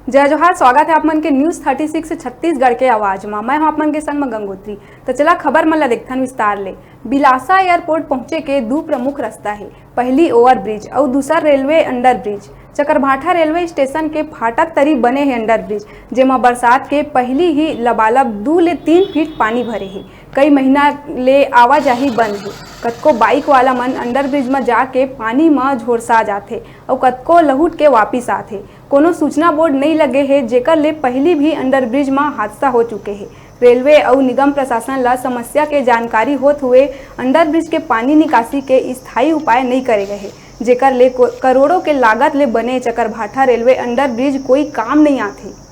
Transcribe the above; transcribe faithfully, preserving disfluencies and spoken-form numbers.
जय जोहार, स्वागत है आप मन के News thirty six छत्तीसगढ़ के आवाज म। मैं हूं आप मन के संग म गंगोत्री। त चला खबर मन ला देखथन विस्तार ले। बिलासा एयरपोर्ट पहुंचे के दू प्रमुख रास्ता हे, पहली ओवरब्रिज अउ दूसर railway underbridge. Chakarbhatha railway station के फाटक तरी बने हे अंडरब्रिज, जेमा बरसात के पहिली ही लबालब दू ले तीन फीट पानी भरे हे। कई महीना ले आवाजाही बंद हे। कतको बाइक वाला मन अंडरब्रिज म जाके पानी म झोरसा जाथे अउ कतको लहुट के वापिस आथे। कोनो सूचना बोर्ड नइ लगे हे, जेकर ले पहिली भी अंडरब्रिज म हादसा हो चुके हे। रेलवे अउ निगम प्रशासन ल समस्या के जानकारी होत हुए अंडरब्रिज के पानी निकासी के स्थायी उपाय नइ करे गए हे, जेकर ले को-, करोड़ों के लागत ले बने चकरभाठा रेलवे अंडरब्रिज कोई काम नइ आथे।